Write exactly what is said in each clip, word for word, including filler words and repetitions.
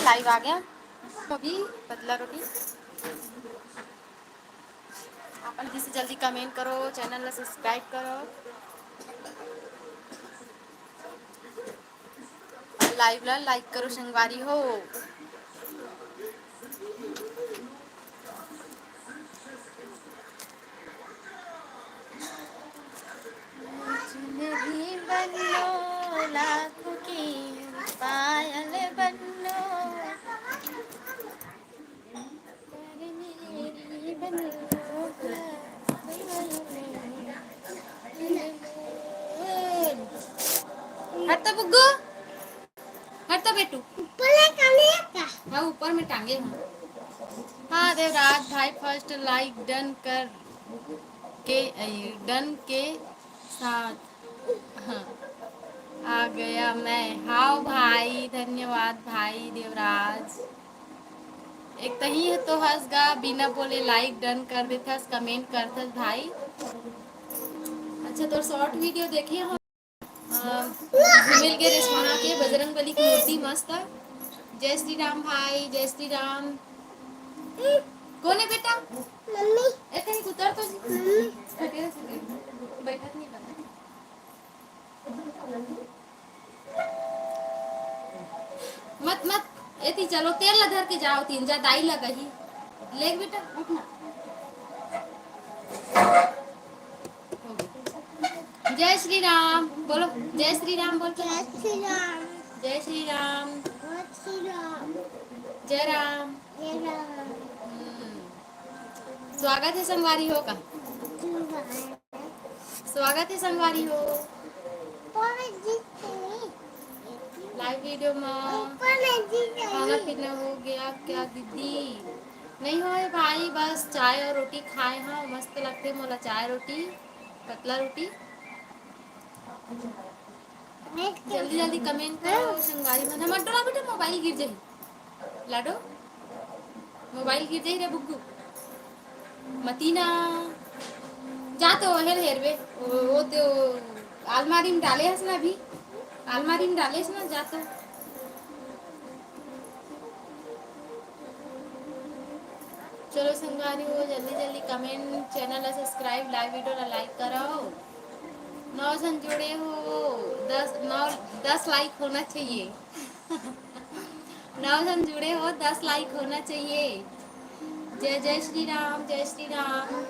Live आ गया। अभी पतला रोटी। आप जल्दी से जल्दी कमेंट करो, चैनल ला सब्सक्राइब करो, लाइव ला लाइक करो संगवारी हो। चुनरी बन्नो, लाख की पायल बन्नो, कर मेरी बन्नो, हट तो बुग्गू, हट तो बेटू। ऊपर में टांगे का? हाँ, ऊपर में टांगे हूँ। हाँ देवराज भाई, फर्स्ट लाइक डन कर के, डन के साथ, हाँ, आ गया मैं। हाव भाई, धन्यवाद भाई देवराज। एक तही तो हस गा, बिना बोले लाइक डन कर देथस, कमेंट करथस भाई। अच्छा, तोर शॉर्ट वीडियो देखे हो, अ, मिल गे रेशमा के बजरंग बली की मूर्ति मस्त। जय श्री राम भाई, जय श्री राम। कौन है बेटा? मम्मी। ए, कहीं उतर तो जी। मम्मी। बैठत नहीं बना। मत, मत, एती चलो, तेल ला धर के जाओ, तीन जा दाई ला कही। ले बेटा, उठ ना। जय श्री राम बोलो, जय श्री राम बोल। जय श्री राम। जय श्री राम। जय श्री राम। जय राम। जय राम। हम्म। स्वागत है संगवारी हो का? स्वागत है संगवारी हो। लाइव वीडियो में खाना पीना हो गया क्या दीदी? नहीं होए भाई, बस चाय और रोटी खाए हैं, मस्त लगते मोला चाय रोटी, पतला रोटी। जल्दी जल्दी कमेंट करो संगवारी मन। मत डरा बेटा, मोबाइल गिर जाही। लाडो, मोबाइल गिर जाही रे बुग्गू। मती ना। जा तो हेर हेर बे। वो, वो तो अलमारी में डाले हस ना अभी। अलमारी में डाले हस ना, जा तो। चलो संगवारी हो, जल्दी जल्दी कमेंट, चैनल ला सब्सक्राइब, लाइव वीडियो ला लाइक कराओ। नौ झन जुड़े हो, दस, नौ, दस लाइक होना चाहिए। नौ झन जुड़े हो, दस लाइक होना चाहिए। जय जय श्री राम, जय श्री राम।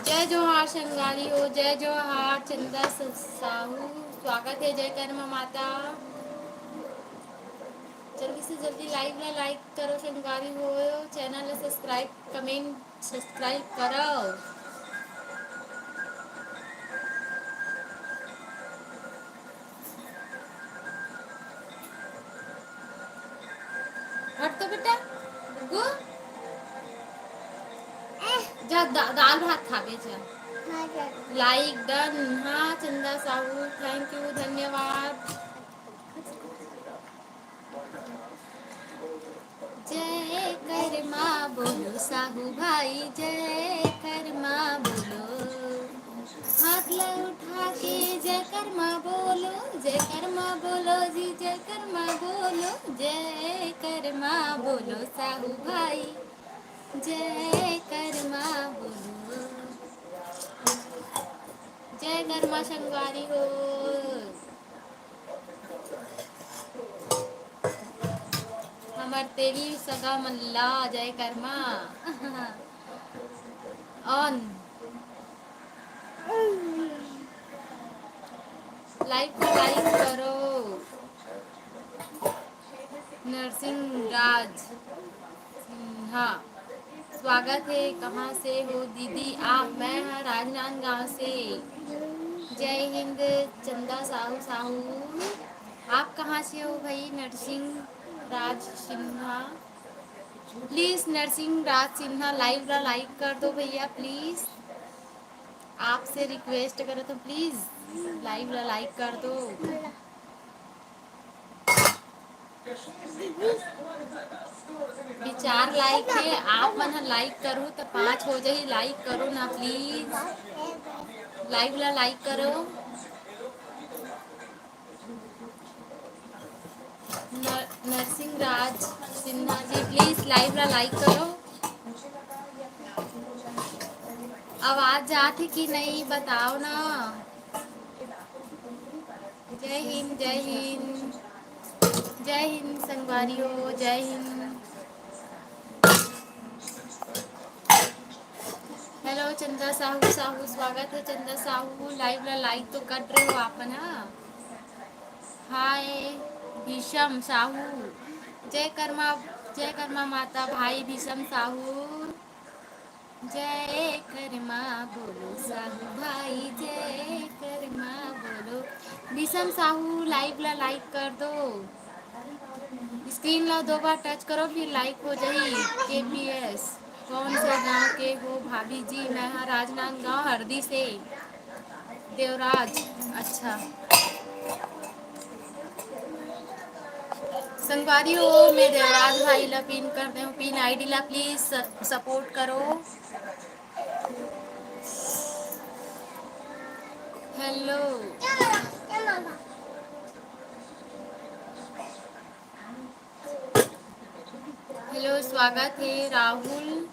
जय जोहार संगवारी हो, जय जोहार चंदा स-, साहू, स्वागत है जय कर्मा माता। जल्दी से जल्दी लाइव ला लाइक करो संगवारी हो, चैनल ला सब्सक्राइब, कमेंट, सब्सक्राइब करो। हट तो बेटा, गो। जा दा-, दाल भात खाबे जा। हाँ, जा। लाइक डन। हाँ, चंदा साहू, thank you, धन्यवाद। जय कर्मा बोलो साहू भाई, जय कर्मा बोलो। हाथ ला उठा के जय कर्मा बोलो, जय कर्मा बोलो जी, जय कर्मा बोलो, जय कर्मा बोलो साहू भाई, जय कर्मा बोलो। जय कर्मा संगवारी हो। हमर तेली सगा मन ला जय कर्मा। ऑन। लाइव को लाइक करो। नरसिंह राज सिन्हा, स्वागत है। कहाँ से हो दीदी आप? मैं ह राजनांदगांव से। जय हिंद चंदा साहू। साहू, आप कहाँ से हो भाई? नरसिंह राज सिन्हा, प्लीज नरसिंह राज सिन्हा लाइव ला लाइक कर दो भैया, प्लीज। आपसे रिक्वेस्ट करो तो प्लीज लाइव ला लाइक कर दो। अभी चार लाइक हे, आप मन ह लाइक करू त पाँच हो जाही। लाइक करो ना प्लीज, लाइव ला लाइक करो। नर-, नरसिंह राज सिन्हा जी, प्लीज लाइव ला लाइक करो। आवाज जात हे कि नहीं, बताओ ना। जय हिंद, जय हिंद, जय हिंद संगवारी हो, जय हिंद। हेलो चंदा साहू, साहू स्वागत हे चंदा साहू। लाइव ला लाइक तो कर रहे हो आप ना। हाय भीषम साहू, जय कर्मा, जय कर्मा माता भाई भीषम साहू। जय कर्मा बोलो साहू भाई, जय कर्मा बोलो। भीषम साहू लाइव ला लाइक कर दो। स्क्रीन ला दो बार टच करो फिर लाइक हो जाही। केपीएस कौन से गांव के हो भाभी जी? मैं हा राजनांदगांव हरदी से। देवराज, अच्छा। संगवारी हो, मैं देवराज भाई ला पिन कर दे हूँ, पिन आईडी ला प्लीज सपोर्ट करो। हेलो, हेलो, स्वागत हे राहुल।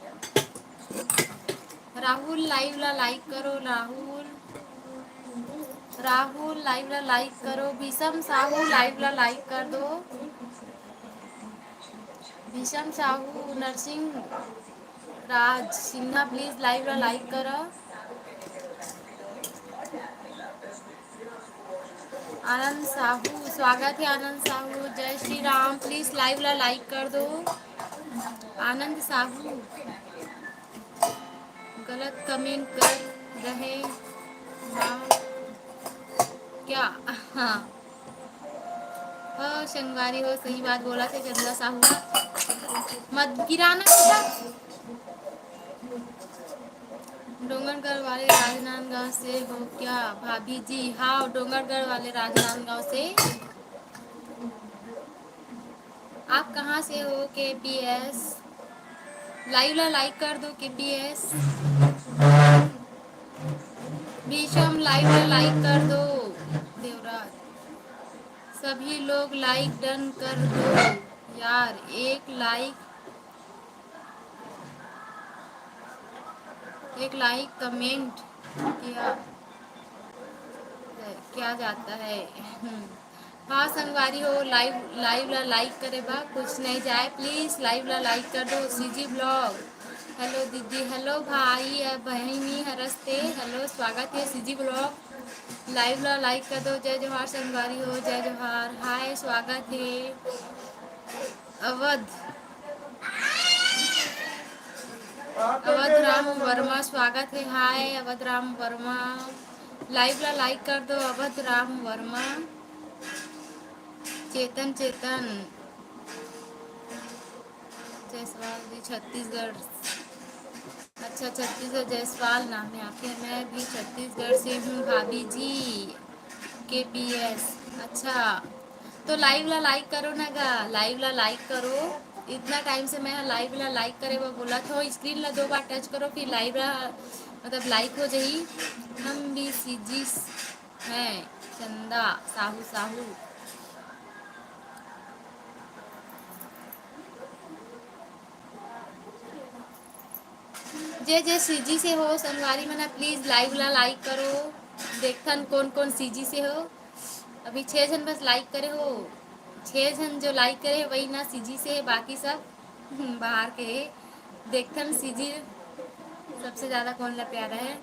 राहुल लाइव ला लाइक करो राहुल। राहुल लाइव ला लाइक करो। भीषम साहू लाइव ला लाइक कर दो। भीषम साहू, नरसिंह राज सिन्हा प्लीज लाइव ला लाइक करो। आनंद साहू स्वागत हे। आनंद साहू जय श्री राम, प्लीज लाइव ला लाइक कर दो। आनंद साहू गलत कमेंट कर रहे हाँ क्या? हाँ। हो संगवारी हो, सही बात बोला थे चंदा साहू। मत गिराना बेटा। डोंगरगढ़ वाले राजनांदगांव से हो क्या भाभी जी? हाँ, डोंगरगढ़ वाले राजनांदगांव से। आप कहाँ से हो केपीएस? लाइव ला लाइक कर दो केपीएस। भीषम लाइव ला लाइक कर दो। देवराज सभी लोग लाइक डन कर दो यार, एक लाइक, एक लाइक कमेंट किया, किया जाता है। हम्म। हाँ संगवारी हो, लाइव, लाइव ला लाइक करे बा कुछ नहीं जाए, प्लीज लाइव ला लाइक कर दो। सीजी ब्लॉग, हेलो दीदी, हेलो भाई, अ, बहिनी हरस्ते, हेलो, स्वागत हे सीजी ब्लॉग। लाइव ला लाइक कर दो। जय जोहार संगवारी हो, जय जोहार। हाय, स्वागत हे। अवध, अवध राम वर्मा, स्वागत हे। हाय अवध राम वर्मा, लाइव ला लाइक कर दो अवध राम वर्मा। चेतन, चेतन जायसवाल जी, छत्तीसगढ़। अच्छा, छत्तीसगढ़ जायसवाल नाम है आपके। मैं भी छत्तीसगढ़ से हूँ भाभी जी। केपीएस। अच्छा, तो लाइव ला लाइक करो ना गा, लाइव ला लाइक करो। इतना टाइम से मैं लाइव ला लाइक करे बर बोलत हूँ। स्क्रीन ला दो बार टच करो, फिर लाइव ला, मतलब, लाइक हो जाही। हम भी सीजी हैं, चंदा साहू, साहू। जे जे सीजी से हो संगवारी मन, प्लीज लाइव ला लाइक करो। देखथन कोन कोन सीजी से हो। अभी छह झन बस लाइक करे हो, छह झन जो लाइक करे हे वही ना सीजी से हे, बाकी सब बाहर के हे। देखथन सीजी सबसे ज्यादा कौन ला प्यारा है।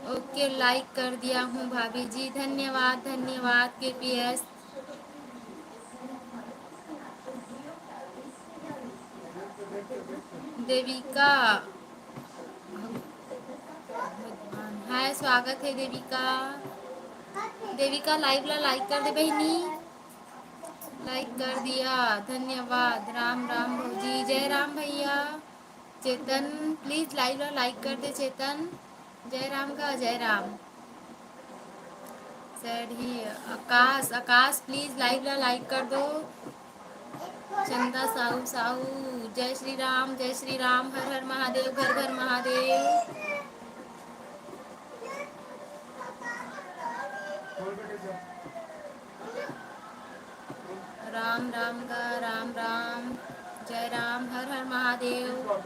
ओके, लाइक कर दिया हूँ भाभी जी, धन्यवाद, धन्यवाद। केपीएस देविका, हाय, स्वागत है देविका। देविका, लाइव ला लाइक कर दे बहिनी, लाइक कर दिया, धन्यवाद। राम राम भौजी, जय राम भैया। चेतन, प्लीज लाइव ला लाइक कर दे चेतन। जय राम का जय राम। चढ़ी। आकाश, आकाश, please live ला like कर दो। चंदा साहू, साहू, जय श्री राम, जय श्री राम, हर हर महादेव, घर घर महादेव। राम राम गा, राम राम, जय राम, हर हर महादेव।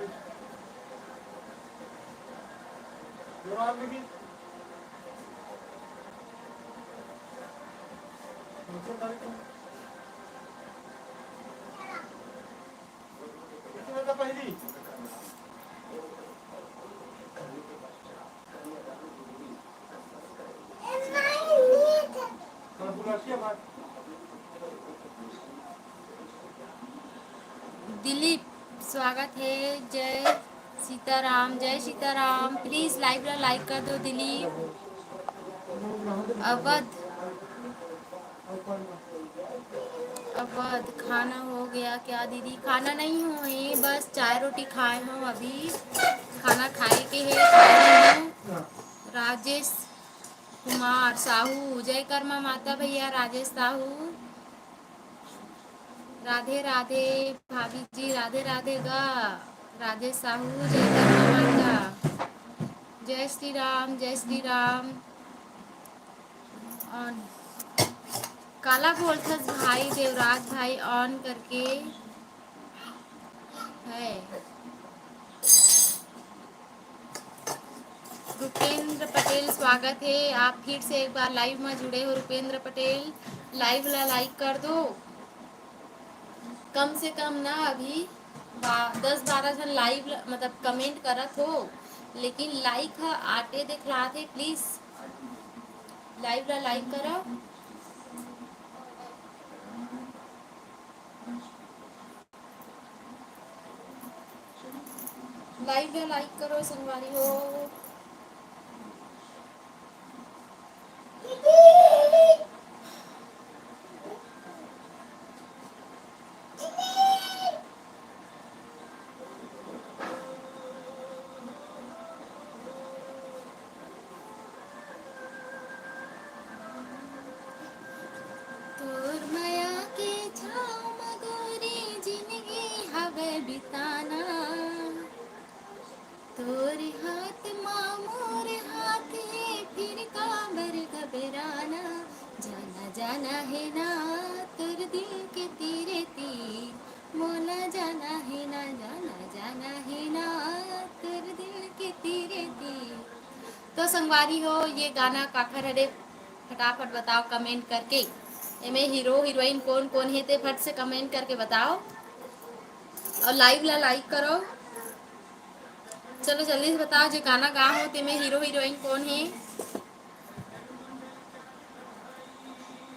दिलीप, स्वागत है। जय सीताराम, जय सीताराम। Please live ला like कर दो दिलीप। अवध, अवध, खाना हो गया क्या दीदी? खाना नहीं होए, बस चाय रोटी खाए हंव अभी। खाना खाए के हे, खाए नहीं हंव। राजेश कुमार साहू, जय कर्मा माता भैया राजेश साहू। राधे राधे भाभी जी, राधे राधे गा। राजेश साहू, जय कर्मा माता। जय श्री राम, जय श्री राम। On। काला बोलथस भाई देवराज भाई, on करके है। रुपेंद्र पटेल, स्वागत है, आप फिर से एक बार live में जुड़े हो। रुपेंद्र पटेल, live ला like कर दो। कम से कम ना अभी बा-, दस बारह झन live ल-, मतलब comment करत हो, लेकिन like ह आटे देखलात हे। Please live ला like करो, live ला like करो संगवारी हो। तोर मया के छाँव म गोरी जिनगी हवय बिताना। तोर हाथ म मोर हाथ हे, फिर काबर घबराना। जाना, जाना हे ना तोर दिल के तीरे तीर, मोला जाना हे ना, जाना, जाना हे ना तोर दिल के तीरे तीर। तो संगवारी हो, ये गाना काखर हरे, फटाफट बताओ comment करके। एमे hero heroine कौन कौन हे ते फट से comment करके बताओ, और live ला like करो। चलो जल्दी से बताओ, जे गाना गा हो तेमे hero heroine कौन हे?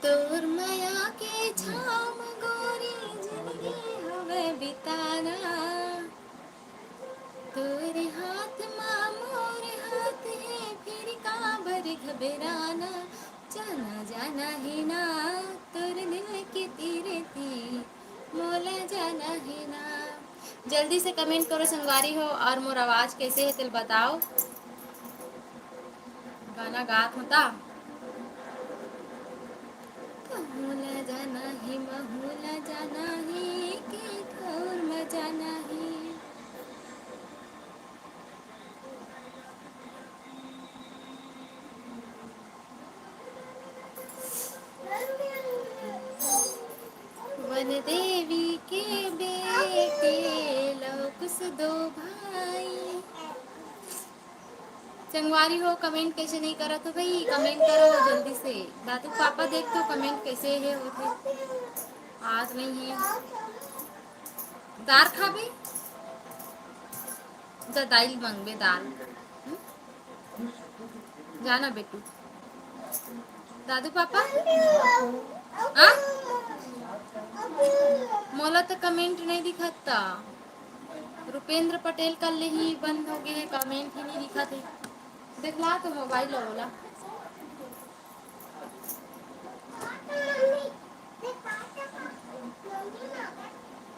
तोर मया के छाँव म गोरी जिनगी हवय बिताना। तोरे हाथ म मोर हाथ हे, फिर काबर घबराना। जाना, जाना हे ना तोर दिल के तीरे तीर, मोला जाना हे ना। जल्दी से comment करो संगवारी हो, और मोर आवाज कैसे हे तेल बताओ। गाना गात हों ता। कहूँ ला जाना हे, महूँ ला जाना हे, के ठौर म जाना हे। वन देवी के बेटे लव कुश दो भाई। संगवारी हो, comment कैसे नहीं करत हो भाई, comment करो जल्दी से। दादू पापा देख तो comment कैसे हे होथे, आज नहीं है। दार खाबे, जा दाइल मंगबे दाल। हम्म? जाना बेटू। दादू पापा? हाँ? मोला तो comment नहीं दिखत ता। रुपेंद्र पटेल कल ले ही बंद हो गए, comment ही नहीं दिखत हे। देखला तो mobile ला ओला।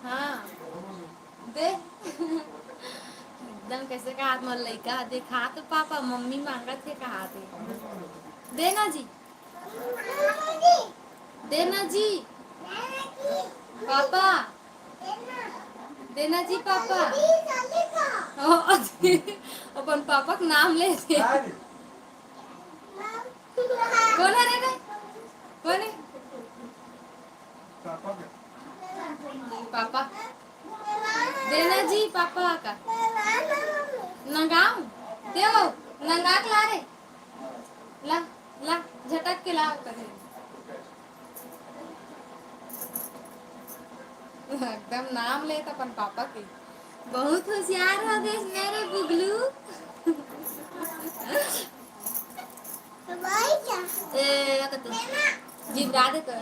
हाँ। दे। एकदम कैसे कहात मोर लइका, देखा तो पापा, मम्मी मांगत हे कहात हे। दे ना जी। देना जी। पापा। देना जी पापा। ओ, अपन पापा के नाम ले दे। कोन हरे रे? कोन हे? पापा। देना जी पापा का। नंगाओ। देवो। नंगा के ला रे। ला, ला, झटक के ला ओकर। एकदम नाम लेत अपन पापा के। बहुत होशियार हो गए मेरे बुगलू। ए, या कतो। जिबरा दे तो।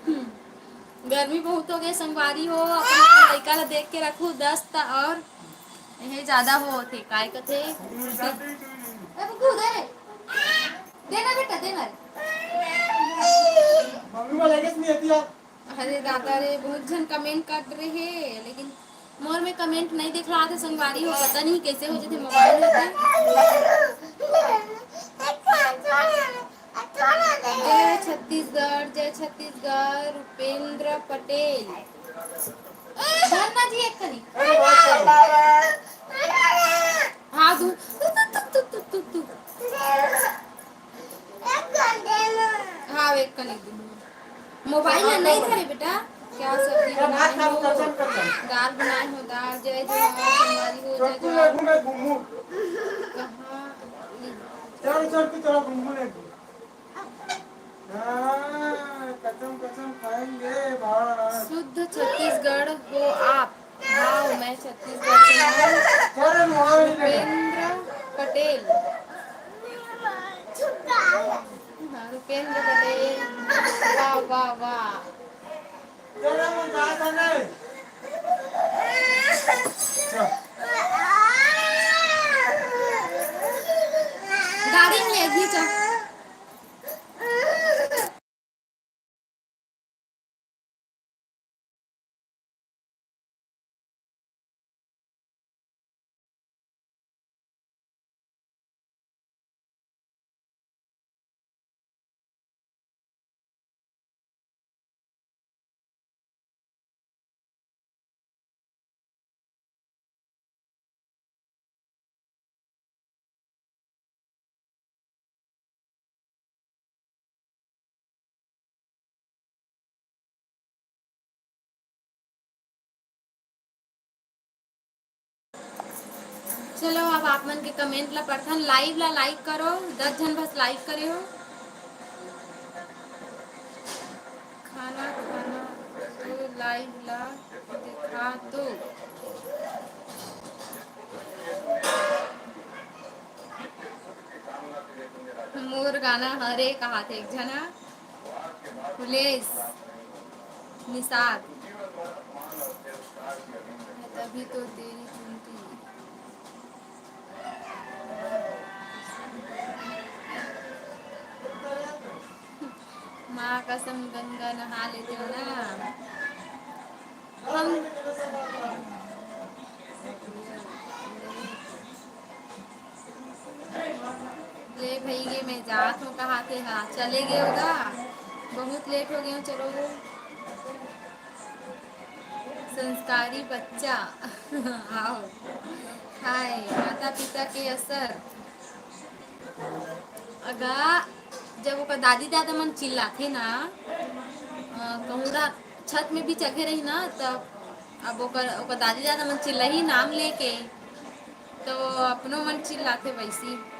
हम्म? गर्मी बहुत हो गए संगवारी हो, अपन अपन लइका ला देख के रखू, दस्त और यही ज्यादा होत हे, काय कथे? ए, बुगलू, दे रे। देना बेटा, देना रे। मम्मी बोला, "किस नहीं आती यार?" अरे दादा रे, बहुत झन comment कर रहे हे, लेकिन मोर में comment नहीं दिखलात हे संगवारी हो, पता नहीं कैसे हो जथे मोबाइल में। जय छत्तीसगढ़, जय छत्तीसगढ़, रुपेंद्र पटेल। धन्ना जी एक कनी। हाँ, तू, तू, तू। हाँ, एक कनी दू। मोबाइल ला नहीं धरे बेटा। क्या सब्जी बनाए हो? दाल बनाए हो, दाल। जय जोहार, संगवारी हो, जय जोहार। कहाँ? चल, चल, तू चला, घूमू ले। हाँ, कसम, कसम खाएंगे भाई। शुद्ध छत्तीसगढ़ हो आप। हाँ, मैं छत्तीसगढ़ से हूँ। रुपेंद्र पटेल। हाँ, रुपेंद्र पटेल। वाह, वाह, वाह। गाड़ी में ले गई, चल। चलो, अब आप मन के comment ला पढ़थन। Live ला like करो, दस झन बस like करे हो। खाना खाना तो live ला दिखा दो। मोर गाना हरे कहाथे एक झना। पुलिस निषाद। मैं तभी तो तेरी चुनती। माँ कसम गंगा नहा लेते हो ना। हम ले भई गे, मैं जात हूँ, कहा थे, हाँ, चले गए होगा, बहुत late हो गए हो, चलो। संस्कारी बच्चा। आओ। हाय, माता पिता के असर। अगा, जब ओकर दादी दादा मन चिल्लाथे ना, अ, कहूँ रा-, छत में भी चघे रही ना, तब अब ओकर, ओकर दादी दादा मन चिल्लाही नाम लेके, तो अपनो मन चिल्लाथे वैसी।